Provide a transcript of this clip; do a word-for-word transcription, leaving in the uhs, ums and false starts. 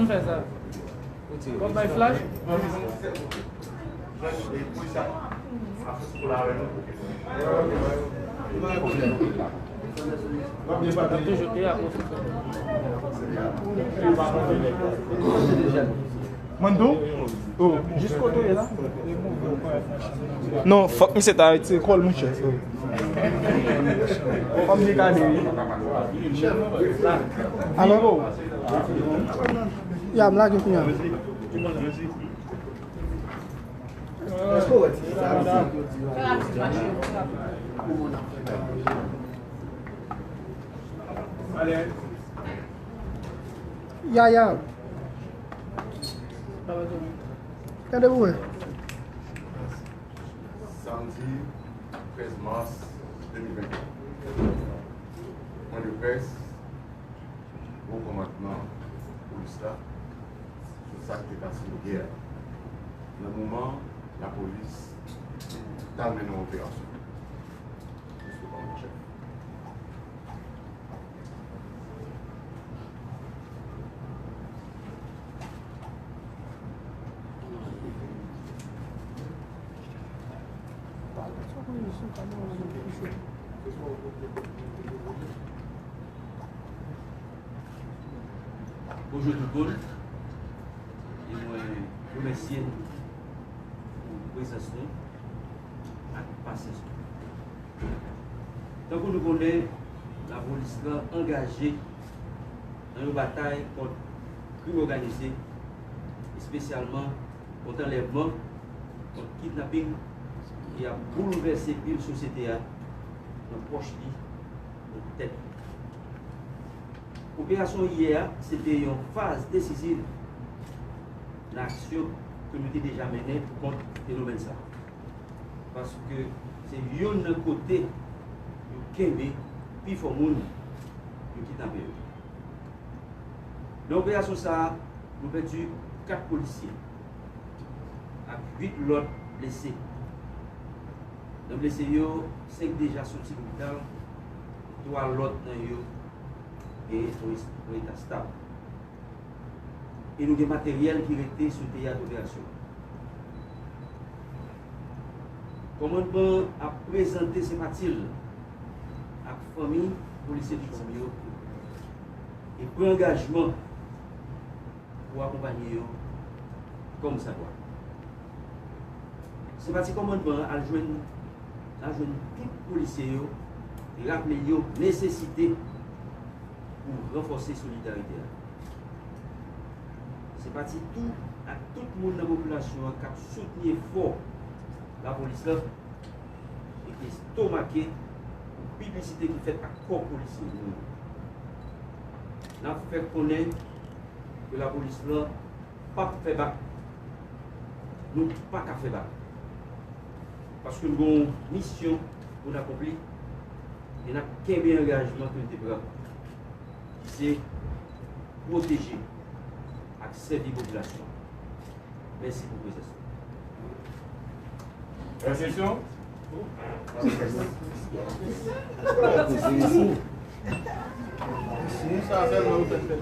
Fè sa. Kòm bay flash. Toujou te a. Mwen tou? Oh, jis kote w ye la? Non, fòk misye ta retire kò l, monchè. Fò m dekale, wi. Alò, ya, m lage kounye a. Ya, ya. Gade pou wè. Samdi trèz mas de mil venntwa. Pwen de près, wo kòmandman polis la, sou sa k te pase yè a, nan moman lapolis t ap mennen yon operasyon. Mesye kòmandan chèf. Bonjou tout moun. E mwen remèsye nou pou prezans nou ak pasyans nou. Tankou nou konnen, lapolis lan angaje nan yon batay kont krim òganize, espesyalman kont anlèvman, kont kidnaping ki ap boulvèse pil sosyete a nan pòch li, nan tèt li. Operasyon yè a, se te yon faz desiziv nan aksyon ke nou te deja mennen pou kont fenomèn sa a. Paske se youn nan kote yo kenbe pifò moun yo kidnape yo. Nan operasyon sa a, nou pèdi kat polisye ak uit lòt blese. Nan blese yo, senk deja soti lopital, twa lòt nan yo gen yon es-, yon eta stab. E nou gen materyèl ki rete sou teyat operasyon an. Kòmandman an ap prezante senpati l ak fanmi polisye viktim yo e pran angajman pou akonpanye yo kòmsadwa. Senpati kòmandman an al jwenn, al jwenn tout polisye yo e raple yo nesesite pou ranfòse solidarite a. Senpati tou ak tout moun nan popilasyon an k ap soutni efò lapolis la e ki estomake pou piblisite ki fèt ak kò polisye nou yo. N ap fè konnen ke lapolis lan p ap fè bak. Nou pa ka fè bak. Paske nou gen yon misyon pou n akonpli e n ap kenbe angajman ke n te pran, ki se pwoteje ak sèvi popilasyon an. Mèsi pou prezans nou. Lòt kesyon? Sa sèlman ou fèk fè.